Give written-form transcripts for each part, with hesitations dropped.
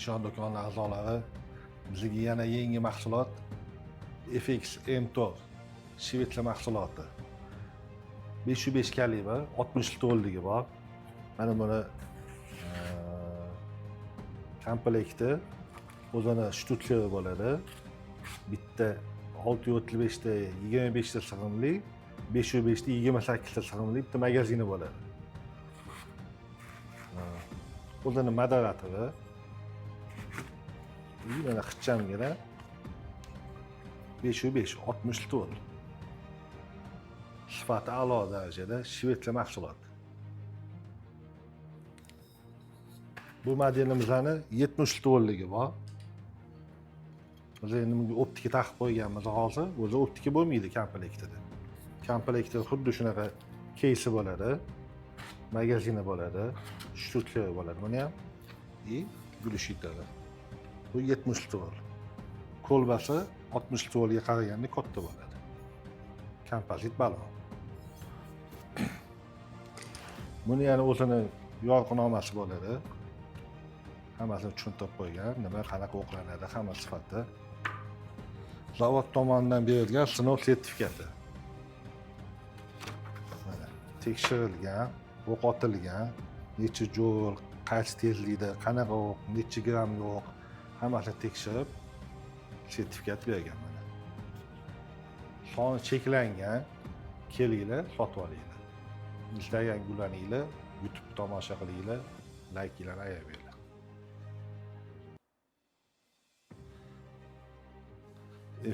Nishon do'koni a'zolari, bizga yana yangi mahsulot FX M4 Shvetsiya mahsuloti. 505 kalibr, 60 to'lligi bor. Mana buni komplekti o'zini shtutseri bo'ladi. Bitta 635 ta 25 ta sig'imli, 505 ta 28 ta sig'imli bitta magazini bo'ladi. O'zini moderatori. Mana ixchamgina 505 60 to'l. Sifati a'lo darajada Shvetsiya mahsuloti. Bu modelimizni 70 to'lligi bor. Biz endi bunga optika taqib qo'yganmiz hozir. O'zi optika bo'lmaydi komplektida. Komplektida xuddi shunaqa keysi bo'ladi, magazini bo'ladi, shtutseri bo'ladi buni ham и глушители. Bu 70 to'l. Kolbasi 60 to'lga qaraganda katta bo'ladi. Kompozit balon. Buni yana o'zini yorqinnomasi bo'ladi. Hammasini tushuntirib qo'ygan, nima qanaqa o'qlanadi, hamma sifati. Zavod tomonidan berilgan sinov sertifikati. Mana tekshirilgan, o'q otilgan, necha joul, qaysi tezlikda, qanaqa o'q, necha gramm o'q, hammasini tekshirib sertifikat bergan mana. Soni cheklangan, kelinglar, sotib olinglar. Instagram ulaninglar, YouTube tomosha qilinglar, layklarni ayamanglar.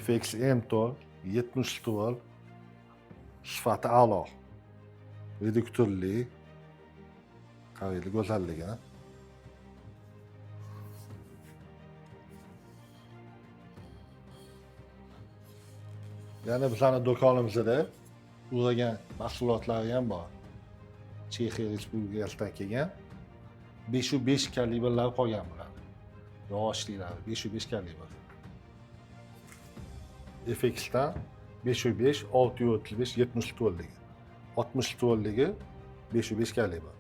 FX M4 70 ствол, sifati a'lo. Reduktorli, qaranglar go'zalligini. Yana bizani do'konimizda uragan mahsulotlari ham bor. Chexiya Respublikasidan kelgan 505 kalibrlar qolgan bular. Yog'ochliklari 505 kalibr. FX'dan 505, 635, 70 to'lligi. 60 to'lligi 505 kalibr.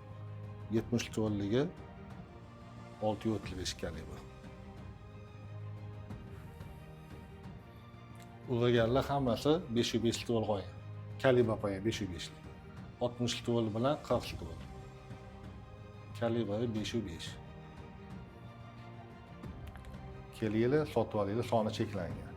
70 to'lligi 635 kalibr. Uraganlar hammasi 505 to'l qo'ygan. Kalibr qo'ygan 505 lik. 60 to'l bilan 40 to'l. Kalibri 505. Kelinglar, sotib olinglar, soni cheklangan.